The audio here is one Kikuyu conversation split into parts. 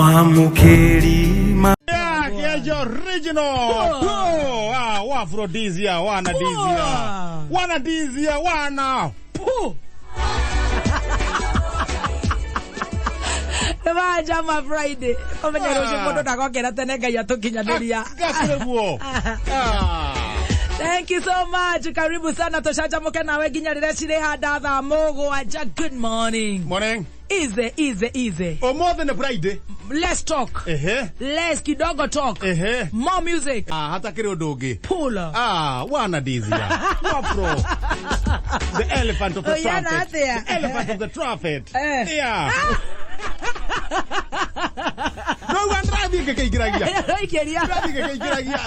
Mwamũkĩri ma Yeah, Kiejo original. Puh, ah, wa aphrodisia, wana dizia. Wana dizia, wana. Puh. Nĩ manjama Friday ũmenye rũciũ mũndũ ndagokĩra tene Ngai atũkinyanĩria. Gakureguo. Ah. Thank you so much. Karibu sana tũcanjamũke nawe nginya rĩrĩa cirĩhanda thaa mũgwanja. Good morning. Morning. Easy, easy, easy. Ũmũthĩ nĩ Friday. Let's talk. Ehe. Let's kidogo talk. Ehe. More music. Ah, hatakĩrĩ ũndũ ũngĩ. Pull. Ah, wana dizia. Wapro. The elephant of the Ũiyana trumpet. atĩa? The elephant of the trumpet. Eh. Yeah. No one ndĩrathiĩ ngĩkĩingĩragia. Ũraikĩria. Ndĩrathiĩ ngĩkĩingĩragia.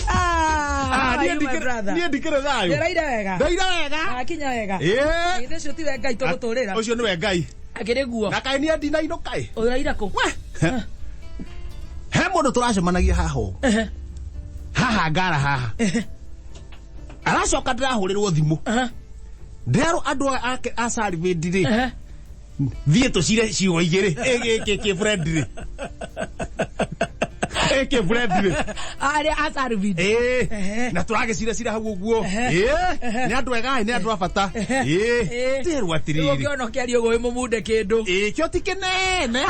Ah, Ah, how are niĩ you, my ndikĩrĩ- brother? niĩ ndikĩrĩ thayũ. Ndĩraire wega. Ndaira wega. Akinya wega. Ĩĩ. Githĩ ũcio tiwe Ngai tũgũtũrĩra. Ũcio nĩwe Ngai. Akĩrĩ guo. Na kaĩ niĩ ndinainũka ĩ. Ũraira kũ? He mũndũ tũracemanagia haha ũũ. Ehe. Haha ngara haha. Aracoka ndĩrahũrĩrwo thimũ. Aha. Nderwo andũ aya ake a Salvade rĩ. Ehe. Thiĩ tũcire ciugo igĩrĩ. Ĩ gĩkĩ friend rĩ. Ĩkĩ friend rĩ. Arĩa a Salvade. Ĩĩ. Ehe. Na tũragĩciracira hau ũguo. Ehe. Ĩĩ. Ehe. Nĩ andũ ega nĩ andũ a bata. Ehe. Ĩĩ. Ĩĩ. Nderwo Rĩu atĩrĩrĩ. ũngĩona ũkĩaria ũguo wĩ mũmunde kĩndũ. Ĩĩ kĩo ti kĩnene.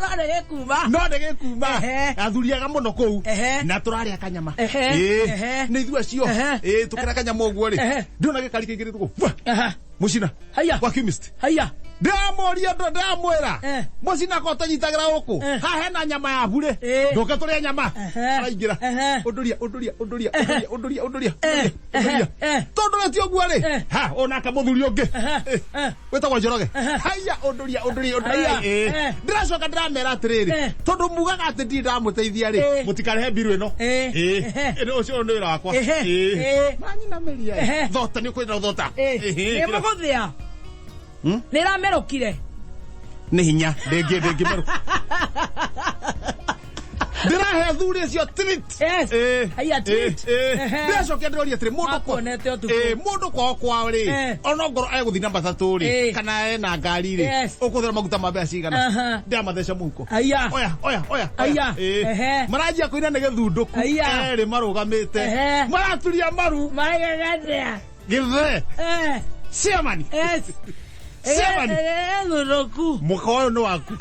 No nĩ gĩkuma. No nĩ gĩkuma. Ehe. Athuri ega mũno kũu. Ehe. Na tũrarĩa kanyama. Ehe. Ĩĩ. Ehe. Nĩ ithuĩ acio. Ehe. Ĩĩ tũkĩrĩa kanyama ũguo rĩ. Ehe. Ndĩrona gĩkari kĩingĩrĩtwo kũu. Aha. Mũcina. Haiya. Wa chemist. Haiya. Ndĩramũria ndĩramwĩra. Eh. Mũcina ko tũnyitagĩra gũkũ. Eh. Haha hena nyama ya burĩ. Eh. Ndũke tũrĩe nyama. Ehe. Araingĩra. Ehe. Ũndũria ũndũria ũndũria ũndũria ũndũria ũndũria. Eh. Ũndũria. Ehe. Tondũ we ti ũguo rĩ. Eh. Ha, onake mũthuri ũngĩ. Ehe. Eh. Eh. Wĩtagwo Njoroge. Haiya ũndũria ũndũria ũndũria. Haiya. Eh. Eh. Ndĩracoka ndĩramera atĩrĩrĩ. Eh. Tondũ mugaga atĩ ndirĩ ndamũteithia rĩ. Eh. Mũtikarĩhe mbiru ĩno. Eh. Eh. Ehe. Ĩno ũcio nĩ wĩra wakwa. Ehe. Eh. Eh. Manyinamĩria. Ehe. Thota nĩ ũkwenda thota. Eh. Ehe. Nĩ mũgũthĩa. Hmm? Nĩ ĩramerũkire. Nĩ hinya ndĩngĩ ndĩngĩ ndĩrahe thuri acio treat. Yes. Eh, Haiya, treat. eh, eh. Ehe. Ndĩracokia ndĩroria atĩrĩ mũndũ kwa- Makuonete ũtukũ. Eh, mũndũ kwao kwao rĩ Eh. ona ngorwo egũthiĩ na matatũ rĩ Eh. kana ena ngari rĩ Yes. ũkũhũthĩra maguta ma mbeca cigana Aha. ndĩramatheca mũhuko Haiya. oya oya oya oya. Haiya. Eh. Ehe. Maranjia kũina nĩ gĩthundũku Haiya. erĩ marũgamĩte Ehe. maraturia maru Maigagathĩa. gĩthe Eh. ciamani Yes. Ciamani. Gĩthundũku. Mũka ũyũ nĩ waku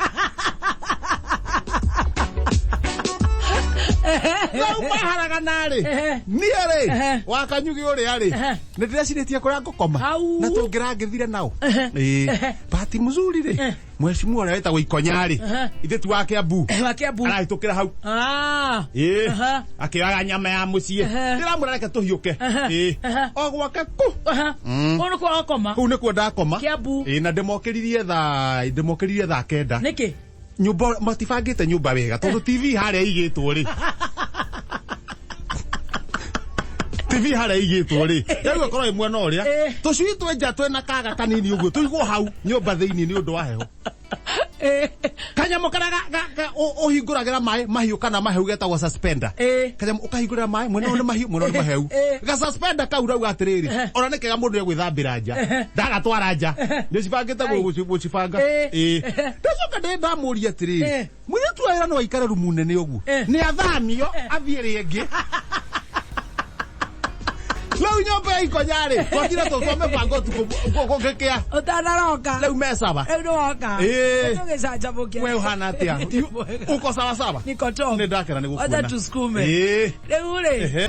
rĩu maharagana rĩ Ehe. niĩ rĩ Ehe. wakanyugi ũrĩa rĩ Ehe. nĩ ndĩrecirĩtie kũrĩa ngũkoma Hau. na tũngĩrangĩthire nao Ehe. Ĩĩ. Ehe. Bahati mzuri rĩ Ehe. mheshimiwa ũrĩa wĩtagwo Ikonya rĩ Ehe. ithe ti wa Kiambu Wa Kiambu. arahĩtũkĩra hau Ah. Ĩĩ. Aha. Akĩoyaga nyama ya mũciĩ Ehe. ndĩramwĩra reke tũhiũke Ehe. Ĩĩ. Ehe. O gwake kũ Aha. Kũu nĩkuo wakoma. Kũu nĩkuo ndakoma. Kiambu. Ĩĩ, na ndĩmokĩririe thaa ndĩmokĩririe thaa kenda. Nĩkĩ? Nyũmba matibangĩte nyũmba wega tondũ TV harĩa ĩigĩtwo rĩ TV harĩa ĩigĩtwo rĩ rĩu ĩkorwo ĩ mwena ũrĩa Eh. tũcui twĩ nja twĩna kaga kanini ũguo tũigwo hau nyũmba thĩinĩ nĩ ũndũ wa heho. Eh. Kanyamũ karĩa ũhingũragĩra maĩ mahiũ kana mahehu getagwo suspender. Eh. Kanyamũ ũkahingũrĩra maĩ mwena ũyũ nĩ mahiũ mwena ũyũ nĩ mahehu. Eh. Ga suspender kau rauga atĩrĩrĩ ona nĩ kega mũndũ egwĩthambĩra nja ndagatwara nja nĩcibangĩte Ai. gũcibanga. Eh. Ĩĩ. Ndacoka ndĩ ndamũria atĩrĩrĩ Eh. mũirĩtu wa wĩra no aikare rumu nene ũguo Eh. nĩ athamio athiĩ rĩngĩ rĩu nyũmba ya Ikonya rĩ twatire tũtwa mĩbango ũtukũ gũgĩkĩa Ũtanaroka. rĩu me saba. Rĩu nĩwoka. Ĩĩ. Tũgĩcanjamũke. We ũhana atĩa? Ndĩ mwega. Uko sawa sawa? Niko top. Nĩ ndakena nĩ Wacha gũkuona. tusukume. Ĩĩ. Rĩu rĩ. Ehe.